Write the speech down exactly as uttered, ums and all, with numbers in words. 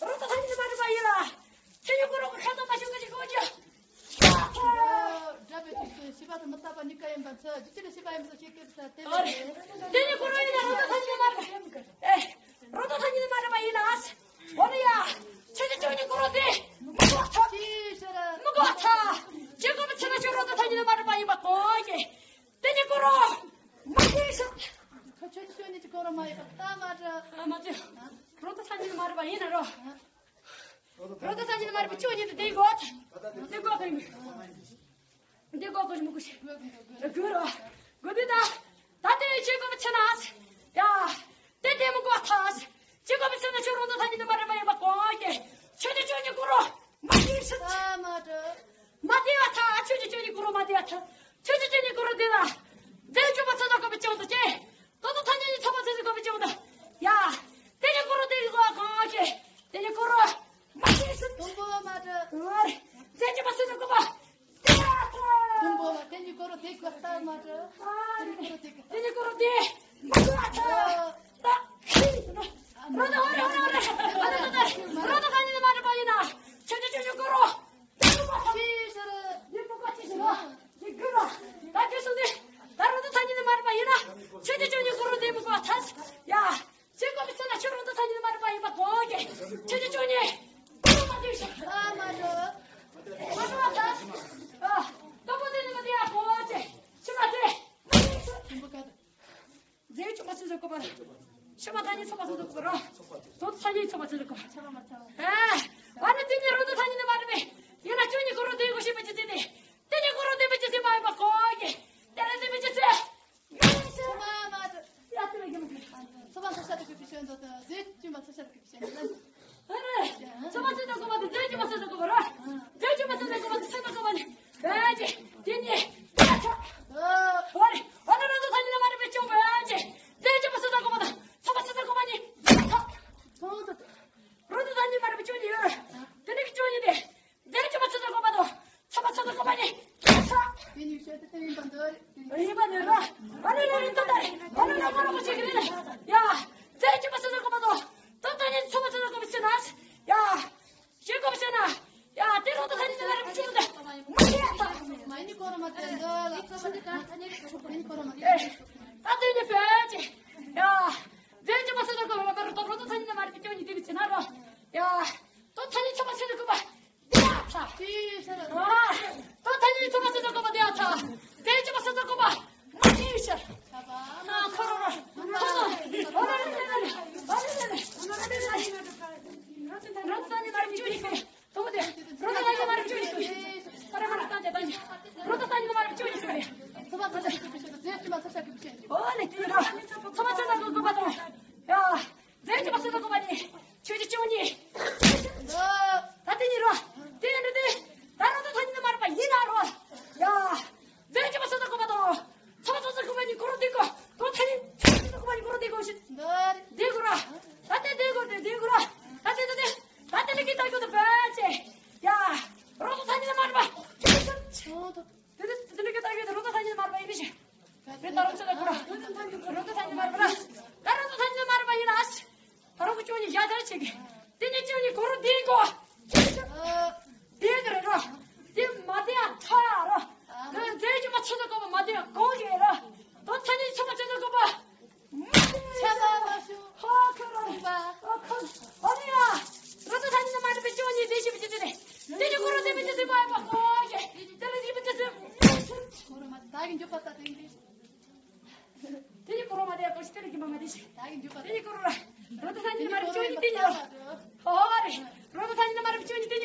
རོ་ཏོ་ཐ་སྙད་མ་རིག་པ་ཡིན་ལ། ཁྱེད་ཉིད་ཀོ་རོ་གི་ཁ་དོག་མ་ཤེས་ཀི་ཅིག་གོ་ཅི། དགྲ་བོས་དུས་སུ་ཤེས་པ་དང་མི་རྟག་པ་གཉིས་ཀ་ཡིན་པ་ཚོ་ཅི་ཅི་ལ་ཤེས་པ་ཡིན་པ་ཚོ་ཤེས་ཀི་ས་དེ་ཨོ་རེད། དེ་ཉིད་ཀོ་རོ་ཡིན་ལ་རོ་ཏོ་ཐ་སྙད་མ་རིག་པ། ཨེ། རོ་ཏོ་ཐ་སྙད་མ་རིག་པ་ཡིན་ལ། ཨོ་རེད་ཡ། ཁྱེད་ཀྱི་ཁྱོད་ཉིད་ཀོ་རོ་དེ་མི་གོ་ཐ། མི་གོ་ཐ། ཅི་གོ་མི་ཚེ་ན་ཁྱོད་རོ་ཏོ་ཐ་སྙད་མ་རིག་པ་ཡིན་པ་གོ་གི། དེ་ཉིད་ཀོ་རོ། མ་ཤེས་ཤག་ཁྱོད་ཁྱོད་ཁྱོད་ཉིད་ཀོ་རོ་མ་ཡིན་པ་ད་མ་འདྲ། ཨ་མ་ཚོས། རོ་ཏོ་ཐ་སྙད་མ་རིག་པ་ཡིན་ན་རོ། རོ་ཏོ་ཐ་སྙད་མ་རིག་པ་ཁྱོད་ཉིད་དེ་གོ་ཐ། དེ་གོ་གི་མི། འདི་གོ་གོ་མི་གོ་ཤེས། གོ་རོ། གོ་དུས་ད། ད་དེ་ཅི་གོ་མི་ཚེ་ན། ཡ། དེ་དེ་མི་གོ་ཐ། ཅི་གོ་མི་ཚེ་ན་ཁྱོད་རོ་ཏོ་ཐ་སྙད་མ་རིག་པ་ཡིན་པ་གོ་གི། ཁྱོད་ཀྱི་ཁྱོད་ཉིད་ཀོ་རོ། མ་ཤེས་ཤག་ད་མ་འདྲ། མ་བདེ་བ་ཐ། ཁྱོད་ཀྱི་ཁྱོད་ཉིད་ཀོ་རོ་མ་བདེ་བ་ཐ། ཁྱོད་ཀྱི་ཁྱོད་ཉིད་ཀོ་རོ་བདེ་ལ། བདེ་སྐྱོ་བ་ཚ་ཚ་གོ་བ་ཅོ་ད་ཅེ། ཏོ་ཏོ་ཐ་སྙད་ཉིད་ཚ་བ་ཚ་ཚ་གོ་བ་ཅོ་ད། ཡ། དེ་ཉིད་ཀོ་རོ་དེ་གོ་གང་ཅེ། དེ་ཉིད་ཀོ་རོ། མ་ཤེས་སུ། དུམ་བུ་མ་འདྲ། ཨོ་རེད། བདེ་སྐྱོ་བ་ཚ་ཚ་གོ་བ། བདེ་བ་ཐ། དུམ་བུ་མ་དེ་ཉིད་ཀོ་རོ་དེ་གོ་ད་མ་འདྲ། ཨོ་རེད། དེ་ཉིད་ཀོ་རོ་དེ། མ་གོ་ཐ། ད། རོ་ཏོ་ཨོ་རེད་ཨོ་རེད་ཨོ་རེད། རོ་ཏོ་ཨོ་རེད་ཨོ་རེད། རོ་ཏོ་ཐ་སྙད་མ་རིག་པ་ཡིན་ན། ཁྱོད་ཀྱི་ཁྱོད་ཉིད་ཀོ་རོ། རྫས་ཀྱི་མ་ཚོད་ཚོད་གོ་བ། ཕྱི་མ་ཐ་སྙད་ཚོགས་པ་ཚོད་ཚོད་གོ་བ་རོ། དོ་ཐ་སྙད་ཚོགས་པ་ཚོད་ཚོད་གོ་བ། ཨ། ཨ་ནི་དེ་ནི་རོ་ཏོ་ཐ་སྙད་ནི་མ་རེད་པས། ཡིན་ན་ཁྱོད་ཉིད་ཀོ་རོ་དེ་གོ་ཤེས་པ་ཅི་དེ་ནི། དེ་ནི་ཀོ་རོ་དེ་པ་ཅི་དེ་མ་ཡིན་པ་གོ་གི། དེ་རེད་དེ་པ་ཅི་ཚེ། ཡ་དེ་རེད་གི་མ་གི། ཚོགས་པ་ཚོགས་ཤ་དེ་གི་ཕི་ཤོན་དོ་དོ་རྫས་ཀྱི་མ་ཚོགས་ཤ་དེ་གི་ཕི་ཤོན་དོ། ཨ་རེ། ཚོགས་པ་ཚོགས་ཚོགས་པ་དེ་རྫས་ཀྱི་མ་ཚོགས་ཚོགས་པ་ར། རྫས་ཀྱི་མ་ཚོགས་ཚོགས་པ་དེ་ཚོགས་པ་ཚོགས་པ་ནི། བེ་ཅི། དེ་ནི། བེ་ཆ། ཨོ་རེ། ཨ་ནི་རོ་ཏོ་ཐ་སྙད་ནི་མ་རེད་པས་ཅོ་བེ་ཅི། རྫས་ཀྱི་མ་ཚོགས་ཚོགས་པ་དང་ཚོགས་པ་ཚོགས་ཚོགས་པ་ནི། ཐ། རོ་ཏོ་ཐ་སྙད་མ་རེད་པས་ཅོ་ནི་ཡོད། དེ་ནི་ཅོ་ནི་དེ། རྫས་ཀྱི་མ་ཚོགས་ཚོགས་པ་དང་ཚོགས་པ་ཚོགས་ཚོགས་པ་ནི། ཐ། དེ་ནི་ཤོད་དེ་ཡིན་པ་འདོད། ཡིན་པ་འདོད་ར། ཨ་ནི་ལ་རི་ཏོ་ཏ་རི། ཨ་ནི་ལ་མ་ར་མ་ཅིག་རེད། ཡ། རྫས་ཀྱི་མ་ཚོགས་ཚོགས་པ་དང་། ཏོ་ཐ་སྙད་ཚོགས་པ་ཚོགས་ཚོགས་པ་ཅི་ན། ཡ། ཤེས་དགོས་ཤེས་ན། ཡ་དེ་རོ་ཏོ་ཐ་སྙད་ནི་མ་རེད་པས་ཅོ་ད། མ་ཤེས་ད། མ་ནི་ཀོ་རོ་མ་དེ་འདི་ལ་ཁ་ཤས་ཀྱི་ཐ་སྙད་ཀྱི་ཚོགས་པ་ནི་ཀོ་རོ་མ་དེ། ཨེ། ད་དེ་ནི་བེ་ཅི། ཡ། རྫས་ཀྱི་མ་ཚོགས་ཚོགས་པ་མ་རེད་ཏོ་རོ་ཏོ་ཐ་སྙད་ནི་མ་རེད་པས་ཅོ་ནི་དེ་བེ་ཅི་ན་རོ། ཡ། ཏོ་ཐ་སྙད་ཚོགས་པ་ཚོགས་ཚོགས་པ། བདེ་བ་ཐ། ཨ། ཏོ་ཐ་སྙད་ཚོགས་པ་ཚོགས་ཚོགས་པ་བདེ་བ་ཐ། རྫས་ཀྱི་མ་ཚོགས་ཚོགས་པ། མ་ཤེས་ཤེས། ཨ་ཁོ་རོ་རོ། ཁོ་རོ་རོ། ཨ་རེ་རེ་རེ་རེ། ཨ་རེ་རེ་རེ། རོ་ཏོ་ཐ་སྙད་མ་རེད་པས་ཅོ་ནི་ཤེས། ཐོག་དེ། རོ་ཏོ་ཐ་སྙད་མ་རེད་པས་ཅོ་ནི་ཤེས། ཨ་རེ་མ་རེད་ད་དེ་ད་ནི། རོ་ཏོ་ཐ་སྙད་མ་རེད་པས་ཅོ་ནི་ཤེས། ཨོ་ལེ་དེ་རོ། ཚོགས་པ་ཚོགས་ཚོགས་པ་དང་། ཡ། རྫས་ཀྱི་མ་ཚོགས་ཚོགས་པ་ནི། ཁྱོད་ཀྱི་ཅོ་ནི། ད་དེ་ནི་རོ། དེ་ནི་དེ། ད་རོ་ཏོ་ཐ་སྙད་ནི་མ་རེད་པ་ཡིན་ན་རོ། ཡ། རྫས་ཀྱི་མ་ཚོགས་ཚོགས་པ་དང་། ཚོགས་ཚོགས་ཚོགས་པ་ནི་ཀོ་རོ་དེ་གོ། ཏོ་ཐ་སྙད་ཚོགས་ཚོགས་པ་ནི་ཀོ་རོ་དེ་གོ་ཤེས། དེ་གོ་ར། ད་དེ་དེ་གོ་དེ་དེ་གོ་ར། ད་དེ་ད་དེ། ད་དེ་ལ་གི་ད་གོ་ད་བེ་ཅི། ཡ། རོ་ཏོ་ཐ་སྙད་ནི་མ་རེད་པ། དེ་དེ་དེ་ནི་གི་ད་གོ་ད་རོ་ཏོ་ཐ་སྙད་ནི་མ་རེད་པ་ཡིན་པས་ཤེས། རེད་ད་རོ་ཚོད་ད་གོ་ར། རོ་ཏོ་ཐ་སྙད་མ་རེད་པ་ར། ད་རོ་ཏོ་ཐ་སྙད་མ་རེད་པ་ཡིན་ལ། ད་རོ་ཀོ་ཅོ་ནི་ཡ་ད་ར་ཆེ་གི། དེ་ནི་ཅོ་ནི་ཀོ་རོ་དེ་གོ། དེ་གི་རེད་རོ། དེ་མ་དེ་ཨ་ཐ་རོ། དེ་དེ་ཅི་མ་ཚོད་ད་གོ་མ་དེ་ཨ་གོ་གི་རོ། ད་ཐ་ནི་ཚོད་མ་ཚོད་ད་གོ་པ། ཆ་ལ་མ་ཤུ། ཧོ་ཁ་རོ། ཨ་ཁ། ཨ་ནི་ཡ། རོ་ཏོ་ཐ་སྙད་མ་རེད་པས་ཅོ་ནི་དེ་ཤི་བི་ཅི་དེ་ནི། དེ་ནི་ཀོ་རོ་དེ་བི་ཅི་དེ་པ་ཨ་པ་གོ་གི། དེ་ལ་དེ་བི་ཅི་དེ། ཀོ་རོ་མ་ད་གི་འཇོག་པ་ད་དེ་ནི། དེ་ནི་ཀོ་རོ་མ་དེ་ཡ་ཀོ་ཤི་དེ་ལ་གི་མ་མ་དེ་ཤི། ད་གི་འཇོག་པ་ད། དེ་ནི་ཀོ་རོ་ར། རོ་ཏོ་ཐ་སྙད་མ་རེད་པས་ཅོ་ནི་དེ་ཡ། ཧོ་རེ། རོ་ཏོ་ཐ་སྙད་མ་རེད་པས་ཅོ་ནི་དེ།